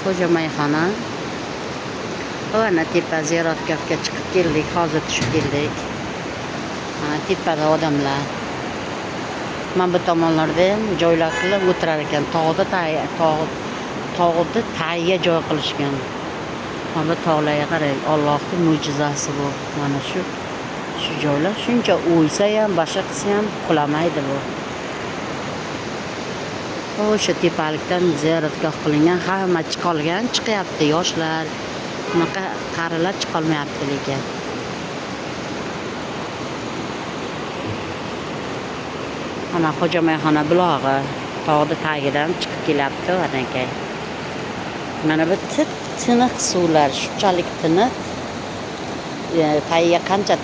Xo'jamayxona. Ana tepa ziyoratgohga chiqib keldik, hozir tushib keldik. Mana tepada odamlar. Mana bu tomonlarda ham joylar qilib o'tirar ekan. Tog'da tog'da tagiga joy qilishgan. Mana bu tog'larga qarang, Allohning mo'jizasi bu. Mana shu joylar shuncha o'ysa ham, boshqa qilsa ham qulamaydi bu. O'sha tepalikdan ziyoratgoh qilingan, hamma chiqolgan, chiqyapti yoshlar. Bunaqa qarilar chiqolmayapti lekin. Mana Xo'jamayxona bulog'i tog'ni tagidan chiqib kelyapti anaka. Mana bu tiniq suvlar, shunchalik tiniq. Tagiga qancha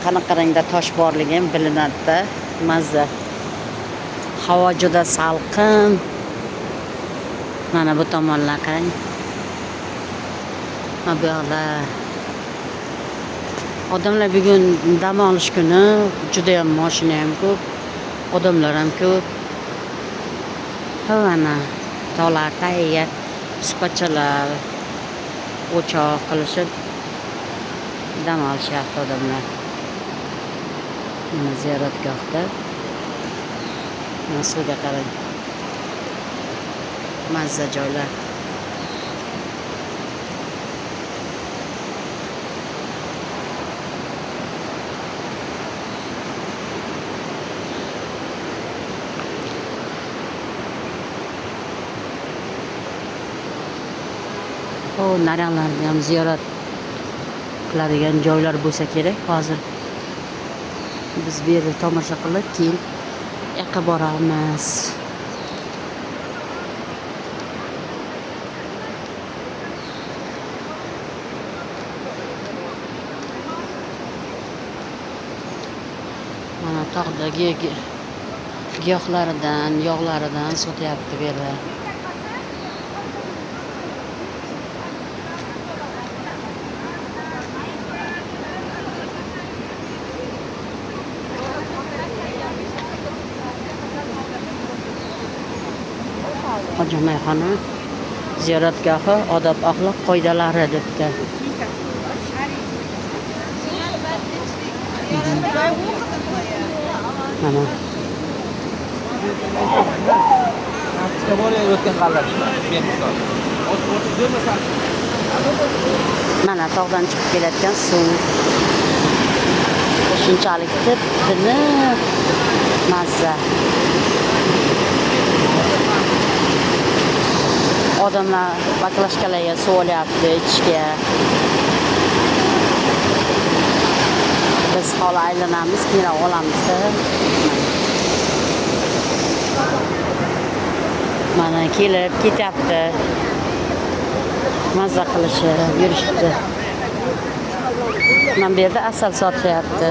qanaqa rangda tosh borligi ham bilinadi-da, mazza. Havo juda salqin. Mana bu tomonlar qarang. Mana bu yoqlar. Odamlar bugun dam olish kuni, juda ham mashina ham ko'p, odamlar ham ko'p. Mana tog'lar tagiga supachalar, o'choq qilishib dam olishyapti odamlar. Mana ziyoratgohda. Mana suvga qarang. Mazza joylar. O naryoqlarda ham ziyorat qiladigan joylar bo'lsa kerak. Hozir biz bu yerda tomosha qilib, keyin yoqqa boramiz. Mana tog'dagi giyohlaridan, yog'laridan sotyapti bu yerda. Xo'jamayxona ziyoratgohi odob axloq qoidalari debdi. Mana. Mana tog'dan chiqib kelayotgan suv. Shunchalik tiniq, mazza. Odamlar baklashkalarga suv olyapti ichishga. Biz holi aylanamiz, keyin olamizda. Mana kelib ketyapti. Mazza qilishib yurishibdi. Mana bu yerda asal sotyapti.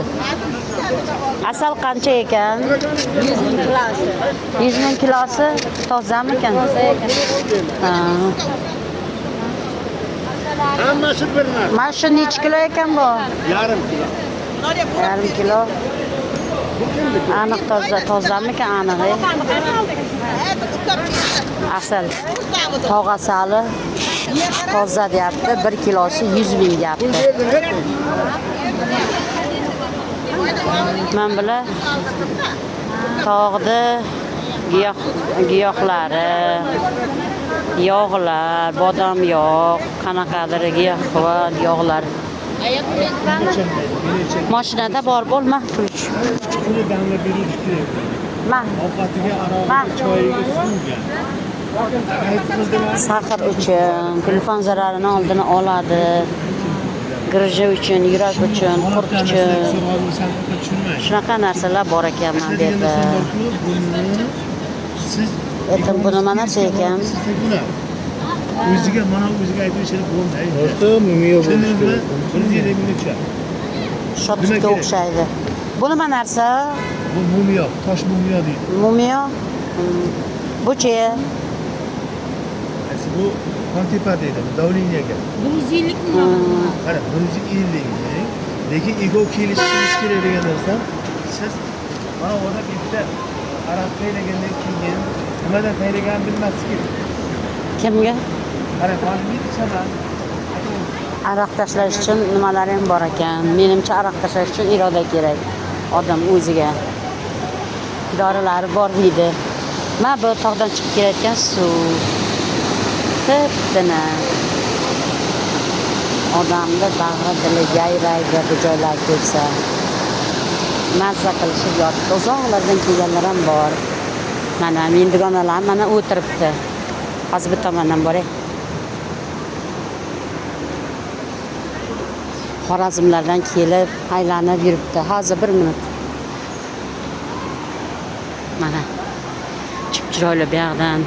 Asal qancha ekan? 100 ming kilosi. 100 ming kilosi tozamikan? Toza ekan. Ha. Hammasi bir narsa. Mana shu necha kilo ekan bu? Yarim kilo. Yarim kilo. Aniq toza, tozamikan anig'i? Asal. Tog' asali toza deyapti. 1 kilosi 100 ming deyapti. Men bular tog'da giyohlari, yog'lar, bodom yog', qanaqadir giyoh va yog'lar. Mashinada bor bo'lma ключ. Shuni damlab berish kerak. Ma. Ovqatiga, arog'iga, choyiga, suvga. Saxir uchun, telefon zararini oldini oladi. Grija uchun, yurak uchun, qurt uchun. Shunaqa narsalar bor ekan mana bu yerda. Etim bu nima narsa ekan? O'ziga mana o'ziga aytib bo'lmaydi. Orta mumiyo bo'lishi kerak. Shotga o'xshaydi. Bu nima narsa? Bu mumiyo, tosh mumiyo deydi. Mumiyo? Bu-chi? Bu Kontepa deydi, davleniyaga. 150 ming. Qara, 150 ming. Lekin ego kelishingiz kerak degan narsa. Siz mana odam bitta aroq tayyorlagandan keyin nimadan tayyorlaganini bilmaslik kerak. Kimga? Qarang, hozir men ichaman. Aroq tashlash uchun nimalar ham bor ekan. Menimcha, aroq tashlash uchun iroda kerak odam o'ziga. Dorilari bor deydi. Mana bu tog'dan chiqib kelayotgan suv. Tip-tiniq. Odamni bag'ri dili yayraydi bu joylarga kelsa. Mazza qilishib yotibdi. Uzoqlardan kelganlar ham bor. Mana men dugonalarim mana o'tiribdi. Hozir bu tomondan boray. Xorazmlardan kelib, aylanib yuribdi. Hozir bir minut. Mana chip chiroyli bu yoqdan.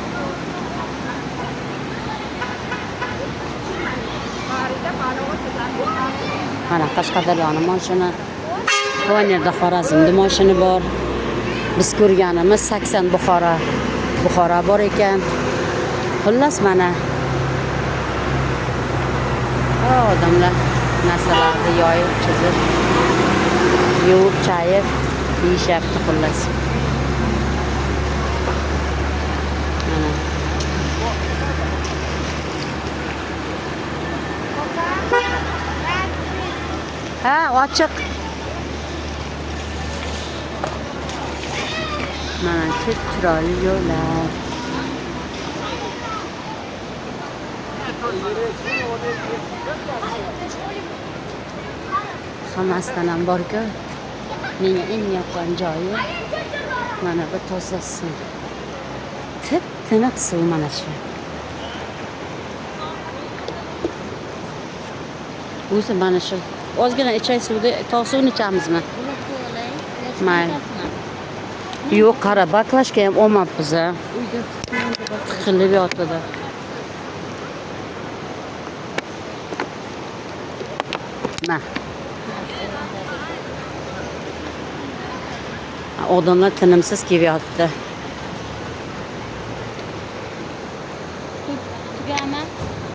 Mana Qashqadaryoni mashina. Bu yerda Xorazmda mashina bor. Biz ko'rganimiz 80 Buxoro. Buxoro bor ekan. Xullas mana. Odamlar narsalarni yoyib, chizib, yuvib, chayib yeyishyapti xullas. Mana. Ha, ochiq. Mana chip chiroyli yo'llar. Hammasidan ham bor-ku. Menga eng yoqqan joyi mana bu toza suv. Tip-tiniq suv mana shu. O'zi mana shu ozgina ichay suvda, tog' suvini ichamizmi? Mayli. Yo'q, qara, baklashka ham olmabmiz a. Tiqilib yotadi. Ma. Odamlar tinimsiz kelyapti.